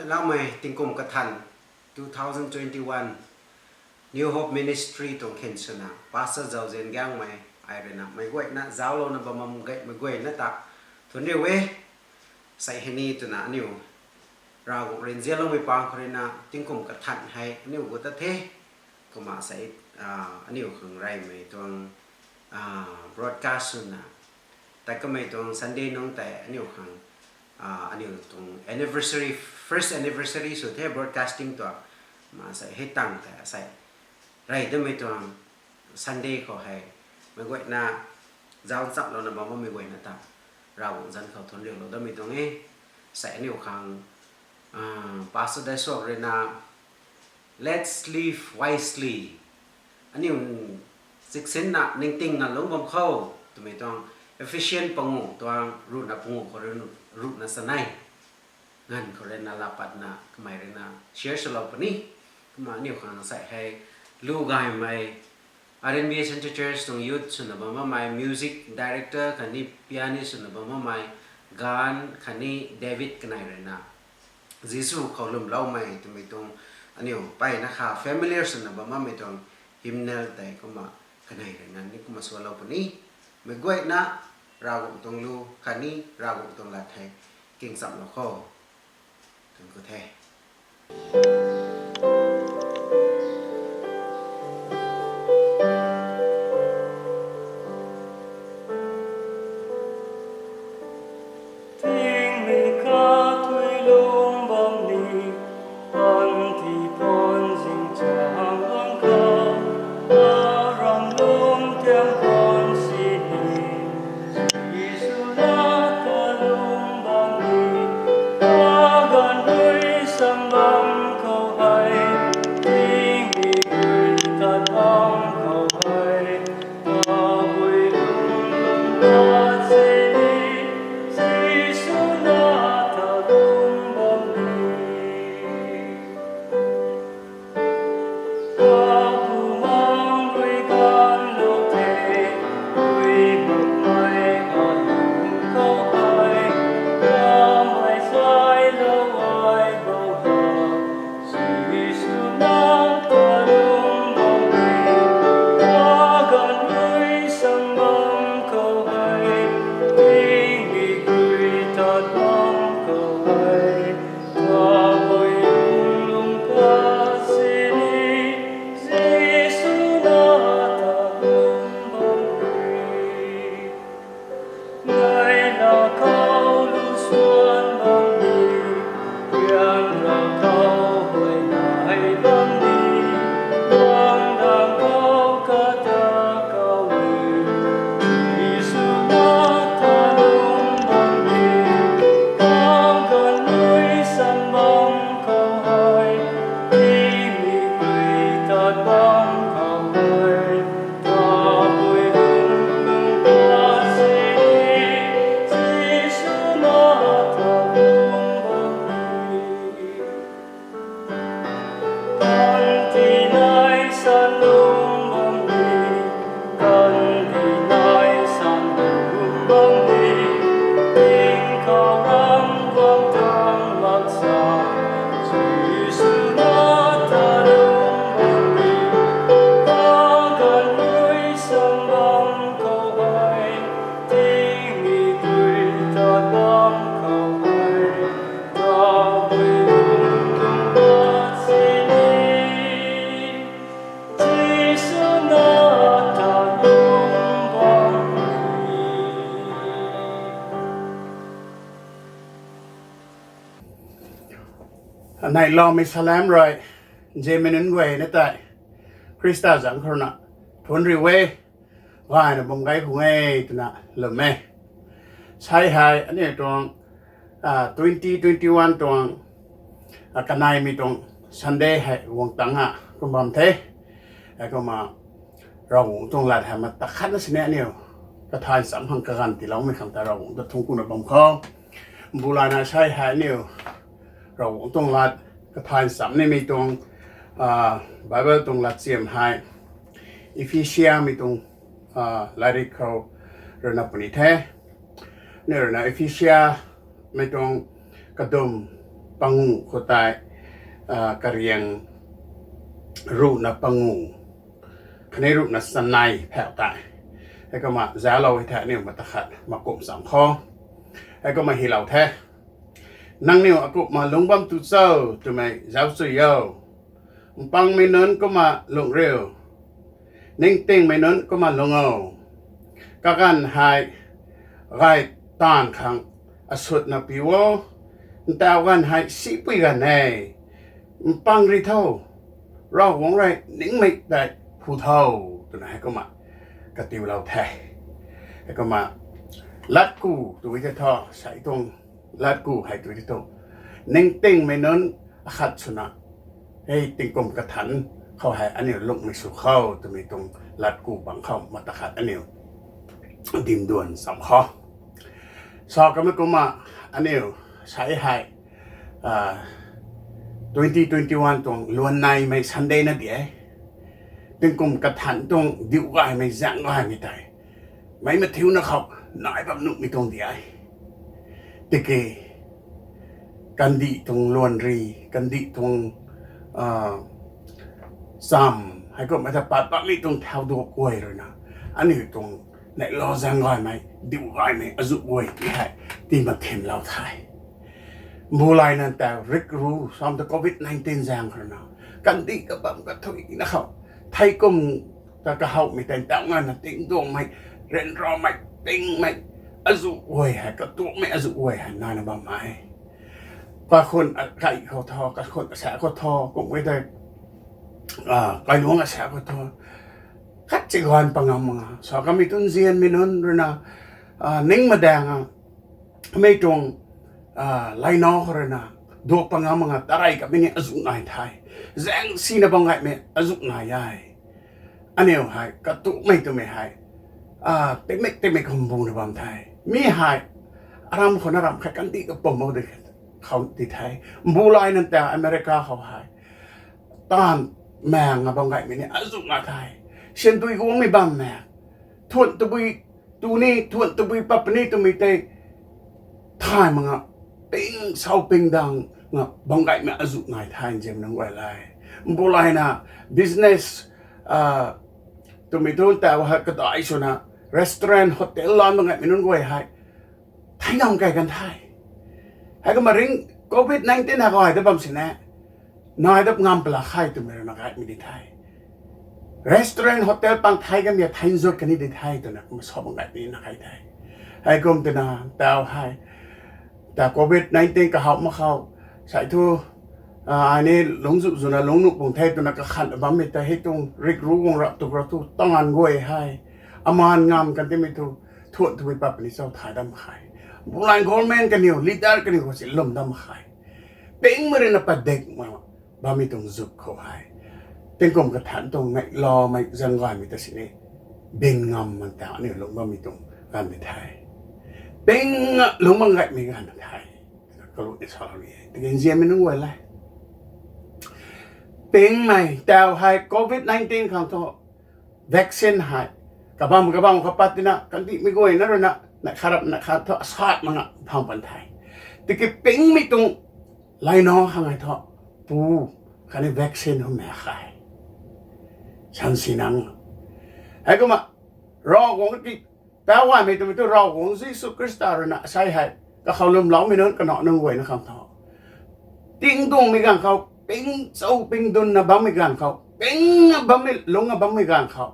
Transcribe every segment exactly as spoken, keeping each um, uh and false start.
Laumei tingkum kathan two thousand twenty-one New Hope Ministry tuang khin swna Pastor Zauzian Gangmei ai ruina meic guayna zauclouna bam bam ge, meic guayna ta thunc riu e. Sei hei ni twna aniu Ravguangc rui nzianloumei pang khou ruina tingkum kathan hei aniu gu ta the. Kumna sei aniu khang reymei tuang broadcast swna tat kamei tuang Sunday nungc tei aniu khang aniu tuang anniversary, first anniversary sw the broadcasting tuang. Kumna sei hei tang tei sei rey damei tuang Sunday khou hei meic guayna zauc chamlouna bam bammei guayna ta Ravguangc zanc khou thunc riulou damei tuang e. Sei aniu khang Pastor Daisuak ruina Let's live wisely. Aniu chiksinna ningtingna lungc bam khou twmei tuang Ephesian panguh tuang ruhna panguh khou ruhna chanei nganv khou ruina laa patna kamei ruina share swlou puni. Kumna aniu khang sei hei lu gaymei R N B A Central Church tuang youth swna bam bammei, music director khatni pianist swna bam bammei Gan khatni David kanei ruina Jisu khou lwmloumei twmei tuang aniu mpeyna kha familiar swna bam bammei tuang hymnal tei kumna kanei ruina ni kumna swlou puni. Meic guayna Ravguangc tuang lu khatni Ravguangc tuang lat hei kingchamlou kho twna ku the. Tingmei kathui lung bam ni, panty pan zingchang bam khou, aram lung tiam pan sini, Jisu na ta lung bam ni, kaganv rui sam bam khou hei, tingmei rui tat bam khou hei, tabui lung lung tat sini, Jisu na ta lung bam ni. Neihloumei salam rui, nzianmei nunc guay na tei Khrista zanc khou ruina thunc riu e, gayna bam gay khang e twna lwm e. Sei hei aniu tuang twenty twenty-one tuang kaneimei tuang Sunday hei guang tangc a kum bam the. Heikumna Ravguangc tuang lat hei mata khatna sini aniu kathay cham khang kaganv tiiloumei khang ta Ravguangc ta thungc kuna bam khou, mbu layna sei hei aniu Ravguangc tuang lat kathay cham nimei tuang Bible tuang latchiam hei Ephesiamei tuang lairik khou ruina puni the. Aniu ruina Ephesia mei tuang kadum pangu khou tei, kariang ruhna pangu khatni ruhna chanei phau tei, heikumna zauclou e the aniu mata khat makumh cham khou. Heikumna hylou the. Nangniw akumhna lungc bam tu cho twmei zauc chui o. Mpangmei nunc kumna lungh riu. Ningtingmei nunc kumna lungc o. Kaganv hei gay taanv khang asutna piu o. Ntauh ganv hei sipui ganv e. Mpang ri tho. Ravguangc rui ningmei tei phu tho, twna heikumna katiulou the. Heikumna latku tw the thu, sei tuang latku hei tw the thu, ningtingmei nunc akhat swna, hei tingkum kathanc khou hei aniu lungmei sw khou twmei tuang latku bang khou mata khat aniu dimduan cham khou. Sa kamei kumna aniu sei hei twenty twenty-one tuang luan naimei Sunday na di e. Tingkum kathanc tuang diu gaymei zaeng gaymei tei meic mathiuna khou nai bam nuhmei tuang di e. Tiki kandih tuang luan ri, kandih tuang cham heikumna ta pat patmei tuang thau duak guay ruina, aniu tuang neihla zaeng gaymei, diu gaymei azuh guay ti hei tii mak thimlou the. Mbulaina ta rik ru sam ta covid nineteen zaeng khou ruina, kandih kabam kathuina khou, thei kum ta kahawmei tei ntauh nganvna tingduangmei, ryanramei, pingmei azuh guay hei, katuakmei azuh guay hei naina bam e. Kakhun akai khou tho, kakhun asaekc khou tho, kumhmei tei kailuangc asaekc khou tho, khat ci ganv pangam mak nga sa kamei tu nzianmei nunc ruina, ning madaeng a, mei tuang laina khou ruina, duak pangam mak nga tarey kamei ni azuh nai the. Zaeng sina bam gaymei azuh nai e. Aniu hei katuakmei twmei hei, tingmik tingmik khou mbuna bam the. Mi hei aram khou na ram khat kandih kapwm mak di khou di the. Mbulaina ta America khou hei taanv maeng a bam gaymei ni azuh nai the. Siandui guangmei bam maek, thuan tabui tu ni, thuan tabui pat puni twmei tei thay mak nga, ping sau ping dang nga bam gaymei azuh nai the nzianmei nunc guay le. Mbulaina business twmei tu ntauh hei kadai swna restaurant, hotel lan bam gaymei nunc guay hei thei ngam kei kan the. Heikumna ring covid nineteen hei gay dat bam sini, nai dat ngam pala khe twmei ruina gaymei di the. Restaurant, hotel pang thei kamei thei nzut kani di the twna kumna sa bam gaymei na khe the. Heikum twna ntauh hei ta covid nineteen kahaw mak khou, sei thu, ai ni lungc zu zwna lungc nuh pung the twna kakhan bammei tei hei tuang rik ru guang rap tu rap tu taanv guay hei, amaan ngam kan timei thu, thuan tabui pat puni chau thay dam khe. Mbulaina government kaniw, leader kaniw khou si lwm dam khe. Pingmei ruina padik mak bammei tuang zuk khou hei, tingkum kathanc tuang neihlamei zaeng gaymei ta sini, bin ngam man ta aniu lungc bammei tuang ganv di the. Ping lungc bam gaymei ganv di the. Kalu ni salou ni e. Tiki nzianmei nunc guay le, pingmei ntauh hei covid nineteen khang thu vaccine hei kabam kabam khou pat tina kandihmei guayna ruina neih khat rap neih khat thu asat mak nga phang pan the. Tiki pingmei tuang laina khang hei thu pu khatni vaccine hum mak khe. Sansi nang. Heikumna Ravguangc ki, tau gaymei twmei tu Ravguangc Jisu Khrista ruina asei hei kakhou lwmloumei nunc kanac nunc guayna khang thu, tingduangmei ganv khou, ping chau ping dunna bammei ganv khou, ping bammei lungc bammei ganv khou,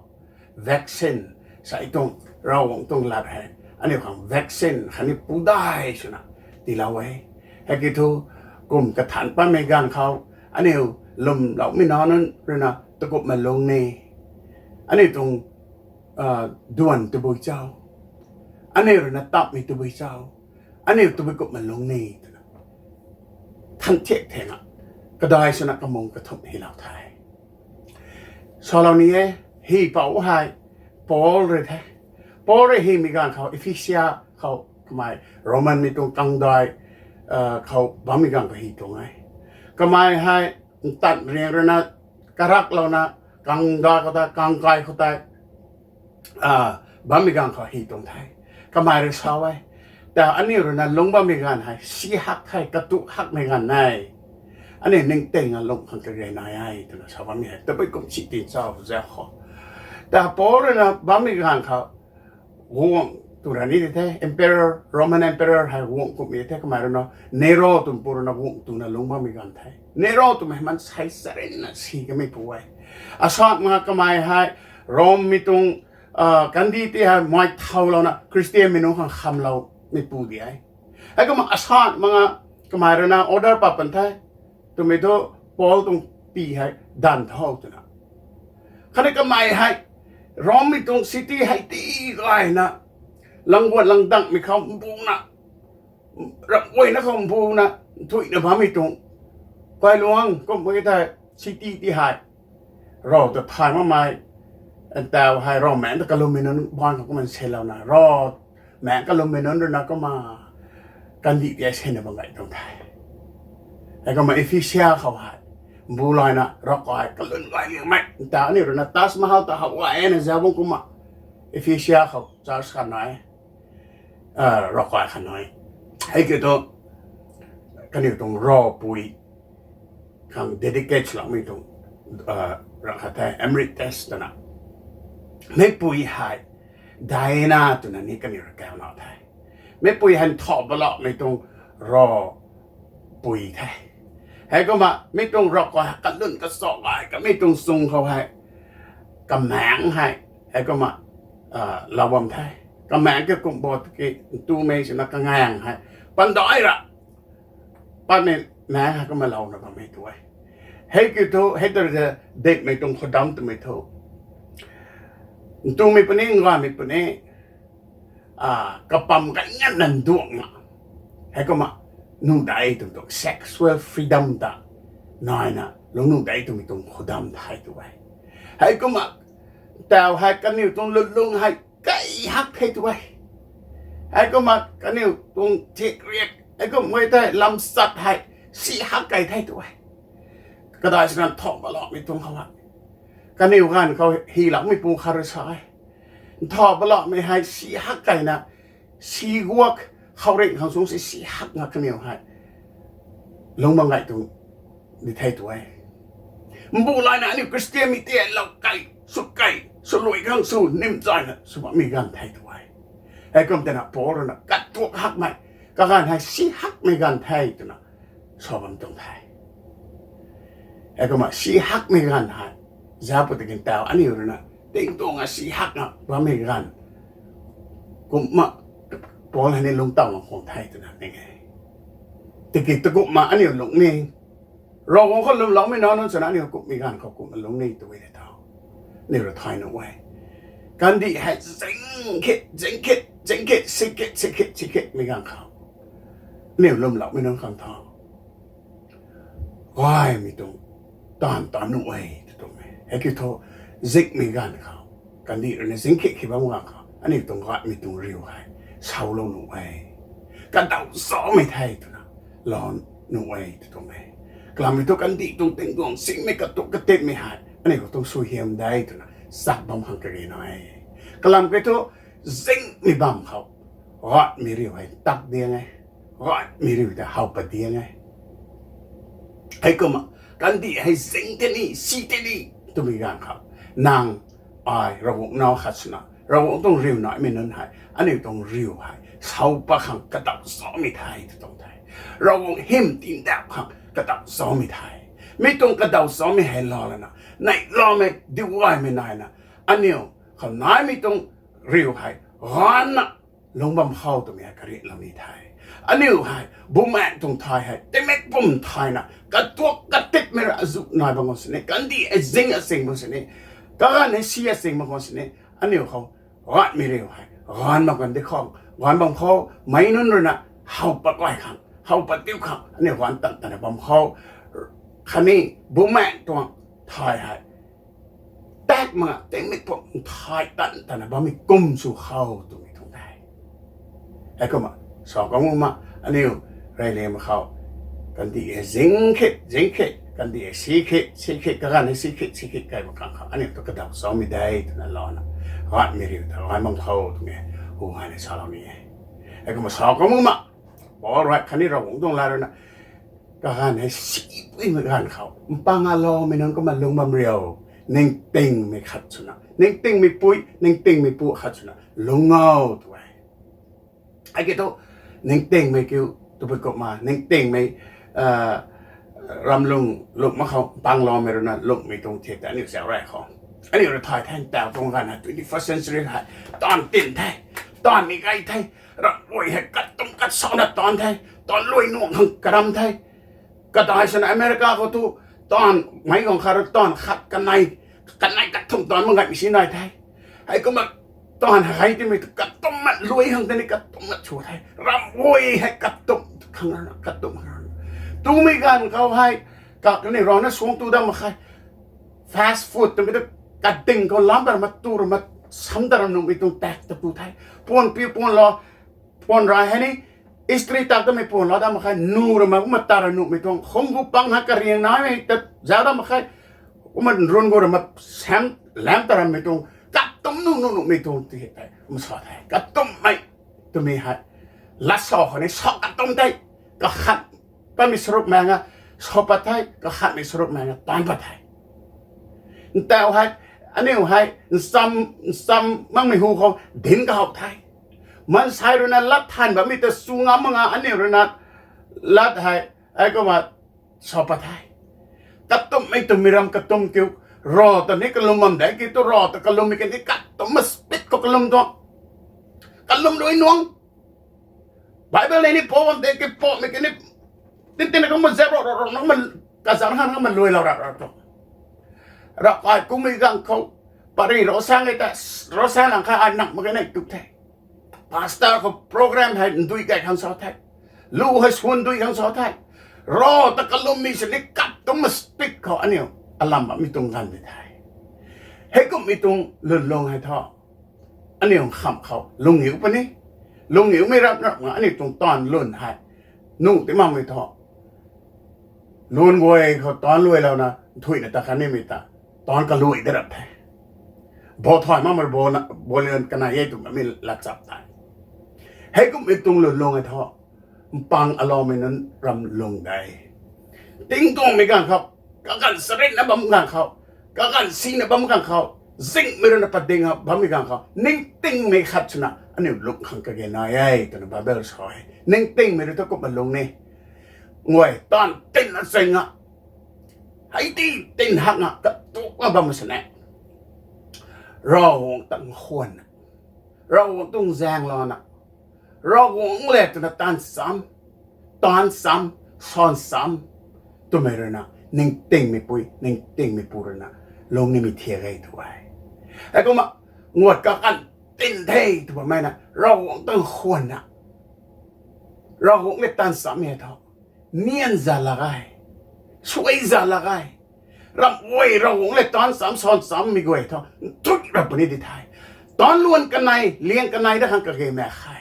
vaccine sei tuang, Ravguangc tuang lat hei aniu khang vaccine khatni pudai swna tiilou e. Heiki thu, kum kathanc patmei ganv khou aniu lwmloumei nac nunc ruina takumhna lung ni, aniu tuang duan tabui cho, aniu ruina tapmei tabui cho, aniu tabui kumhna lung ni twna than thiak thena, kadai swna kamung kathumh hylou the. Salou ni e, hi pou hei Paul rui the. Paul rui hymei ganv khou, Ephesia khou, kamei Romanmei tuang kangdai khou bammei ganv khou hy tuang e. Kamei hei ntat riang ruina karaklouna kangdai khou tei, kangkai khou tei bammei ganv khou hy tuang the. Kamei rui sa e, Ta aniu rui na lungc bammei ganv hei si hak hei katu hakmei ganv e. Aniu ningting a lung khang kage nai e twna sa bammei hei tabui kum si tin cha za khou. Ta Paul rui na bammei ganv khou guangc tu ra ni the, emperor, Roman emperor hei guangc kumhmei the, kamei rui na Nero twmei pu rui na guangc tuna lungc bammei ganv the. Nero twmei hei maansei charynna si kamei pu e. Asat ma kamei hei Rommei tuang kandih ti hei mai thaulouna Khristianmei nunc khang khamloumei pu di e. Heikumna asat ma kamei rui na order pat pan the, twmei thu Paul tuang pi hei danv tho twna. Khatni kamei hei Rommei tuang city hei ti gayna langguan langdangmei khou mbuna, ramh guayna khou mbuna nthuihna bammei tuang kailuang kum e thei city ti hei rav ta thay makmei, ntau hei rav maengc ta kalummei nunc bang khou kumna selouna, rav maengc kalummei nunc rui na kumna kandih ti hei sena bam gay tuang the. Heikumna Ephesia khou hei mbu layna ravkai kalun gay liangmei, ntau aniu rui na Taj Mahal ta how gayna zauc bam kumna Ephesia khou church khat nai, ravkai khat nai. Hei kiu thu kaniw tuang ravpui khang dedicate swloumei tuang ram khat the, Emeritus twna. Meicpui hei Diana twna ni kaniw rui kauna the. Meicpui hei nthau balakmei tuang ravpui the. Heikumna mi tuang ravkai kalun kachak gay kamei tuang sung khou hei kamaengc hei, heikumna lou bam the. Kamaengc ke kum bo tiki ntumei swna kangaeng hei pandai ra patmei maengc hei kumna louna bammei tu e. Hei kiu thu hei tei dikmei tuang khudam twmei thu ntumei puni, ngaymei puni, kapam kainganv nduangna, heikumna nuh dei twmei tuang sexual freedom ta naina lungc nuh dei twmei tuang khudam the tu e. Heikumna tau hei kaniw tuang lwnlung hei kai hak the tu e. Heikumna kaniw tuang thik riak, heikumna mei tei lamsat hei si hak kai the tu e. Kadai swna nthau balakmei tuang khou hei kaniw ganv khou hyloumei pu khat rui sa e, nthau balakmei hei si hak kaina, si guak, khouringh khang sung si si hakna kaniw hei lungc bam gay tuang di the tu e. Mbu layna aniu Khristianmei ti lou kei, sw kei, swluai khang sw nim zayna sw bammei ganv the tu e. Heikum twna Paul rui na katuak hakmei, kaganv hei si hakmei ganv the twna sa bam tuang the. Heikumna si hakmei ganv hei zauc pu tiki tau aniu rui na tingtuang a si hakna bammei ganv kumna Paul hei ni lungc tawna khwan the twna ning e. Tiki takumna aniu lungc ni, Ravguangc khou lwmloumei nunc nunc swna aniu kumhmei ganv khou kumna lungc ni tu e the tho. Aniu rui thay nuh e. Kandih hei zing khit, zing khit, zing khit, si khit, si khit, si khitmei ganv khou aniu lwmloumei nunc khang tho gaymei tuang taanv ta nuh e tw tuang e. Hei kiu thu zingmei ganv khou, kandih rui na zing khit khi bam ganv khou aniu tuang gaymei tuang riu hei sawlou nuh e. Kadaw zaumei the twna lou nuh e tw tuang e. Kalammei thu kandih tuang tingduang singmei katuk katipmei hei aniu khou tuang suaihiam de twna sak bam khang kage nai e. Kalam kiu thu zingmei bam khou gaymei riu hei tak diang e. Gaymei riu ta how pat diang e. Heikumna kandih hei zing tei ni, si tei ni twmei ganv khou nang ai Ravguangc nac khat swna Ravguangc tuang riu naimei nunc hei aniu tuang riu hei saw pat khang kadaw zaumei the tw tuang the. Ravguangc hym tindap khang kadaw zaumei the. Mi tuang kadaw zaumei hei lou lana neihlamei diu gaymei naina aniu khou naimei tuang riu hei gaanvna lungc bam khou twmei hei kariatlou ni the. Aniu hei bumaengc tuang thay hei tingmik pum thayna katuak katipmei ra azuh nai bam khou sini, kandih hei zing asing bam sini, kaganv hei si asing bam khou sini, aniu khou gaymei riu hei gaanv bam kan di khou, gaanv bam khou meic nunc rui na how pat guay khang, how pat diu khang aniu gaanv tan tana bam khou, khatni bumaengc tuang thay hei tak mak tingmik pum thay tan tana bammei kum sw khou twmei tuang the. Heikumna sa kang ma aniu rey le mak khou kandih hei zing khit, zing khit, kandih hei si khit, si khit, kaganv hei si khit, si khit kai mak khang khou aniu tu kadaw zaumei de twna louna gaymei riu ta gaanv bam khou twmei hu hei na salou ni e. Heikumna sa kumna, alright, khatni Ravguangc tuang lat ruina, kaganv hei sipuimei ganv khou mpang aloumei nunc kumna lung bam riu, ningtingmei khat swna, ningtingmei pui, ningtingmei pu khat swna lung o tw e. Hei kiu thu, ningtingmei kiu, tabui kumna ningtingmei ramlung lungc mak khou mpang aloumei ruina lungmei tuang thiak tei aniu zauc rey khou, aniu rui thay the. Ntaw tuang ganv hei twenty first century hei taanv tin the, taanv ni gay the, ramh guay hei katumc katsauna taanv the, taanv luai nuang khang karam the. Kadai swna America khou thu taanv meic guang khat rui taanv khat kanei, kanei kathumh taanv mak ngai si nai the. Heikumna taanv hei timei tu katumc mak luai khang tei ni katumc mak sw the. Ramh guay hei katumc khang, katumc khang. Twmei ganv khou hei, kaniw rana suang tu dam mak khe. Fast food twmei tu kading khou lam ta ramh tu ramh sam ta ram nuhmei tuang tak ta tu the. Puan piu puan lou, puan rai hei ni, istri tak tamei puan lou dam mak khe, nu ramh kumna ta ra nuhmei tuang, khunggu pang hei kariang naimei ta zauc dam mak khe, kumna run gu ramh sam, lam ta ramei tuang, katumc nuh nuh nuhmei tuang ti hei, masa the, katumcmei twmei hei, lat sa khou ni sa katumc tei, kakhat patmei saruk mei nga sa pat the, kakhatmei saruk mei nga taanv pat the. Ntaw hei, aniu hei, ncham, ncham makmei hu khou dinc kahowh the. Maansei ruina lat than bammei ta su ngam mak nga aniu ruina lat hei, heikumna sa pat the. Katumcmei twmei ram katumc kiu, rav ta ni kalum bam de kiu thu rav ta kalummei kani katumc ma speed khou kalum tuang. Kalum luai nuang. Bible nei ni pou bam de kiu poumei kani, tin tin kumna zap ro ro ro nang ma, kazanc han nang ma luailou ra ra tu. Ravkai kummei ganv khou, pari rosang e ta, rosang lang kha ai nak mak khe nei tu the. Pastor khou program hei ndui kai khang sa the. Lu hei swan dui khang sa the. Rav ta kalummei sini katumc ma speed khou aniu alam bammei tuang ganv di the. Heikumhmei tuang lwnlung hei thu, aniu kham khou lungniw puni, lungniwmei rap rap nga aniu tuang taanv lwn hei nuh ti makmei thu, lwn guay khou taanv luailouna nthuihna ta khatnimei ta taanv kaluai da rap the. Bo thay makmei bo na, bo lian kanei e twmei latchap tei. Heikumhmei tuang lwnlung hei thu, mpang aloumei nunc ram lung de. Tingtuangmei ganv khou, kaganv charynna bam ganv khou, kaganv sina bam ganv khou, zingmei ruina pading ha bammei ganv khou ningtingmei khat swna aniu lung khang kage nai e twna Bible sa e. Ningtingmei rui thu kumna lung ni, nguay taanv tinna cheng a, hei ti tin hak nga katukna bam sini, Ravguangc ta nkhwanna, Ravguangc tuang zaenglouna, Ravguangc le twna taanv cham, taanv cham, saanv cham twmei ruina ningtingmei pui, ningtingmei pu ruina lung nimei thiak e tu e. Heikumna, nguat kaganv tin the tw bammei na Ravguangc ta nkhwanna, Ravguangc le taanv chammei thu, nian za lak e, suai za lak e. Ramh guay Ravguangc le taanv cham, saanv chammei guay thu nthuih ra puni di the. Taanv luan kanei, liang kanei da khang kage mak khe.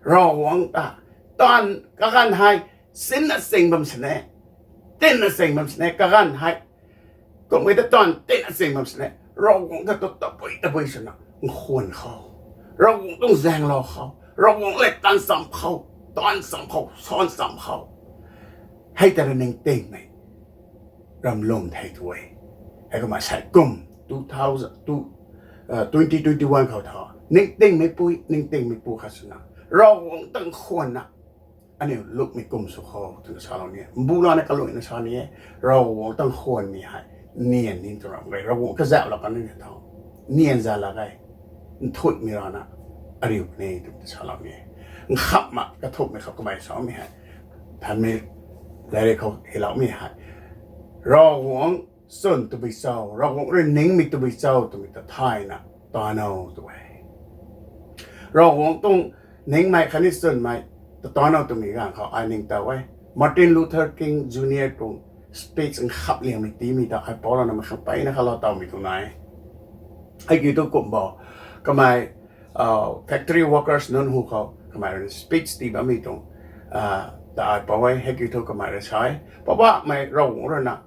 Ravguangc ta, taanv kaganv hei sinna cheng bam sini, tinna cheng bam sini, kaganv hei kumhmei ta taanv tinna cheng bam sini, Ravguangc ta tu tabui tabui swna nkhwan khou, Ravguangc tuang zaenglou khou, Ravguangc le taanv cham khou, taanv cham khou, saanv cham khou, hei ta rui ningtingmei ram lung the tu e. Heikumna sei kum two thousand, two, twenty twenty one khou thu ningtingmei pui, ningtingmei pu khat swna Ravguangc ta nkhwanna aniu lungmei kum sw khou twna salou ni e. Mbu lana kaluaina sa ni e, Ravguangc ta nkhwanmei hei nian ni tw ram e, Ravguangc kazauhlou kan ni thu, nian za lak e, nthuihmei rana ariu ni tw salou ni e. Nkhamhna kathumhmei khou kamei samei hei, thanmei lairik khou hyloumei hei, Ravguangc chwn tabui cho, Ravguangc rui ningmei tabui cho twmei ta thayna taanv o tu e. Ravguangc tuang ningmei khatni chwnmei ta taanv o twmei ganv khou ai ningtow e. Martin Luther King Junior tuang speech nkhamh liangmei tiimei ta ai poulouna mei khang peyna khalou tawmei tuang nai. Hei kiu thu kumh bo, kamei factory workers nunc hu khou kamei rui speech tii bammei tuang ta ai pou e. Hei kiu thu kamei rui sa e, Poubauhmei Ravguangc ruina,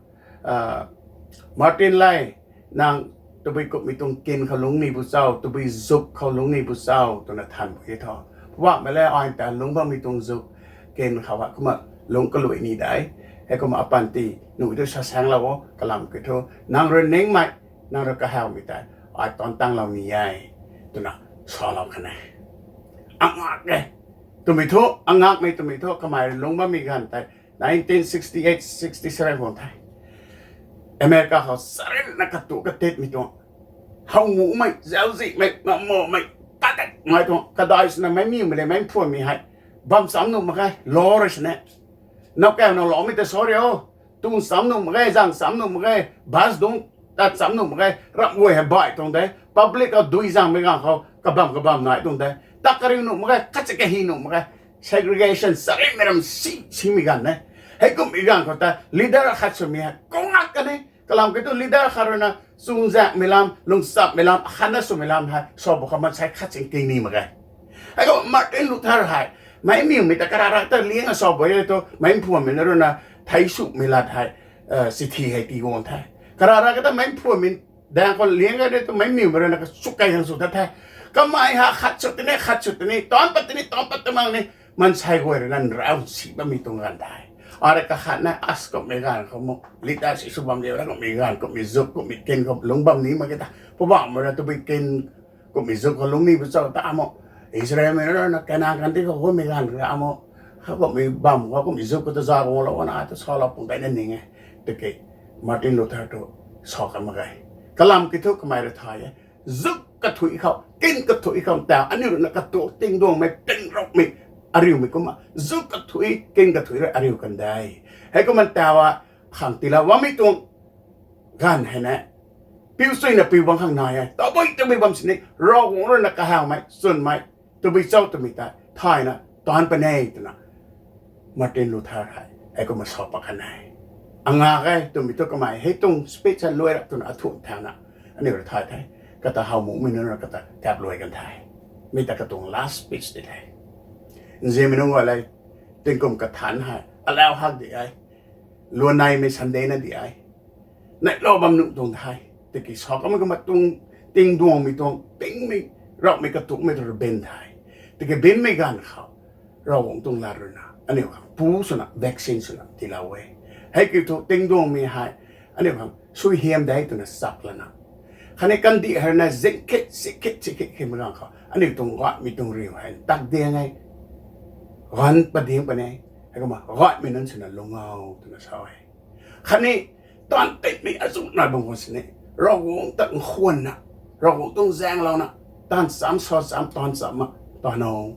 Martin le, nang tabui kumhmei tuang kin khou lungc ni bu cho, tabui zuk khou lungc ni bu cho twna than bu e tho. Wamei le ai ta lungc bammei tuang zuk ken khou hei kumna lungc kalui ni de. Heikumna apanty nuh tu sa saenglou o, kalam kiu thu nang rui ningmei, nang rui kahawmei tei ai tan tanglou ni e, twna salou kan e. Angak e. Twmei thu, angakmei twmei thu kamei rui lungc bammei ganv tei nineteen sixty-eight sixty-seven khou the. America khou charynna katu katitmei tuang, how mumei, zauczihmei, mamomei, patekmei tuang kadai swna meic miwmei le meic mphuanmei hei bam cham nuh mak ge, law rui sini. Nowkaw nowloumei ta sorry o, tun cham nuh mak ge, zang cham nuh mak ge, bus dungc tat cham nuh mak ge, ramh guay hei baih tuang de, public khou dui zangmei ganv khou kabam kabam nai tuang de, tak kariu nuh mak ge, khat si kahi nuh mak ge, segregation charynmei ram si simei ganv e. Heikumhmei ganv khou ta leader akhat swmei hei kungak kan e. Kalam kiu thu leader khat rui na chuzaenghmei lam, lungchapmei lam, akhatna swmei lam hei sa bam khou maansei khat si king ni mak ge. Heikumna Martin Luther hei meic miwmei ta karara ta liang a sa bam e tu, meic mphuanmei na rui na thei sumei lat hei, chithi hei tii guang the. Karara kata meic mphuanmei daeng khou liang e tu meic miwmei rui na kasuk kai khang sw tat the. Kamei hei khat sw tini, khat sw tini, taanc pat tini, taanc pat ta mak ni, maansei guay rui na nrau si bammei tuang ganv the. Arui kakhatna as kumhmei ganv khou mu, leader si sw bam liu ra kumhmei ganv, kumhmei zuk, kumhmei kin khou lungc bam ni mak ge ta. Poubauhmei rui tabui kin kumhmei zuk khou lungc ni bu cho ta mu. Israelmei rui na Kanan kandih khou gummei ganv ra mu, heikumhmei bam khou kumhmei zuk khou ta za guanglou na ta salou pung tei na ning e. Tiki Martin Luther tu sa kan mak ge. Kalam kiu thu kamei rui thay e. Zuk kathuic khou, kin kathuic khou ta aniu rui na katuak tingduangmei, tingrukmei, ariumei kumna zuk kathuic, kin kathuic rui ariu kan de. Heikumna ta a khang tiilou bammei tuang ganv hei na, piu suina piu bang khang nai e. Tabui tabui bam sini Ravguangc rui na kahawmei, chwnmei, tabui cho twmei ta thayna taanc puni e twna Martin Luther hei heikumna sa pat kan e. Angak e twmei thu kamei hei tuang speech hei luai rap twna athuan thauna aniu rui thay the. Kata how mumei nunc rui kata kap luai kan the. Mi ta katuang last speech di the. Nzianmei nunc guay le, tingkum kathanc hei alau hak di e. Luaneimei Sunday na di e. Neihlou bam nuh tuang the. Tiki sa kamei kumna tuang tingduangmei tuang tingmei, raumei katuakmei tu rui bin the. Tiki binmei ganv khou Ravguangc tuang lat rui na aniu khang pu swna, vaccine swna tiilou e. Hei kiu thu tingduangmei hei aniu khang suaihiam de twna chak lana, khatni kandih hei rui na zingkhit sikhit sikhit khimei ganv khou aniu tuang gaymei tuang riu hei tak diang e. Ganv pat diang puni e. Heikumna gaymei nunc swna lung o twna sa e. Khatni taanv tinmei azuh nai bam khwan sini Ravguangc ta nkhwanna, Ravguangc tuang zaenglouna, taanv cham sa cham, taanv cham ma taanv o.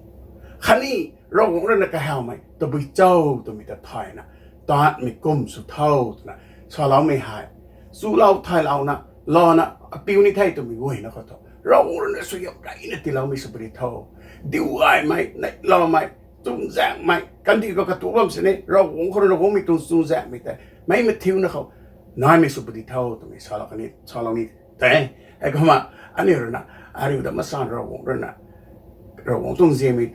Khatni Ravguangc rui na kahawmei tabui cho twmei ta thayna, taanvmei kum sw tho twna saloumei hei chulou thaylouna, louna apiu ni the twmei guayna khou thu Ravguangc rui na suaihiam reyna tiiloumei sw puni tho. Diu gaymei, neihloumei, chuzaenghmei, kandih khou katuak bam sini Ravguangc khou rui na guangmei tuang chuzaenghmei tei meic mathiuna khou naimei sw puni tho twmei salou kan e, salou ni the. Heikumna aniu rui na ariu ta masan Ravguangc rui na, Ravguangc tuang nzianmei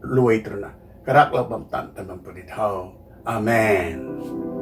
luai twna karaklou bam tan tan bam puni tho. Amen.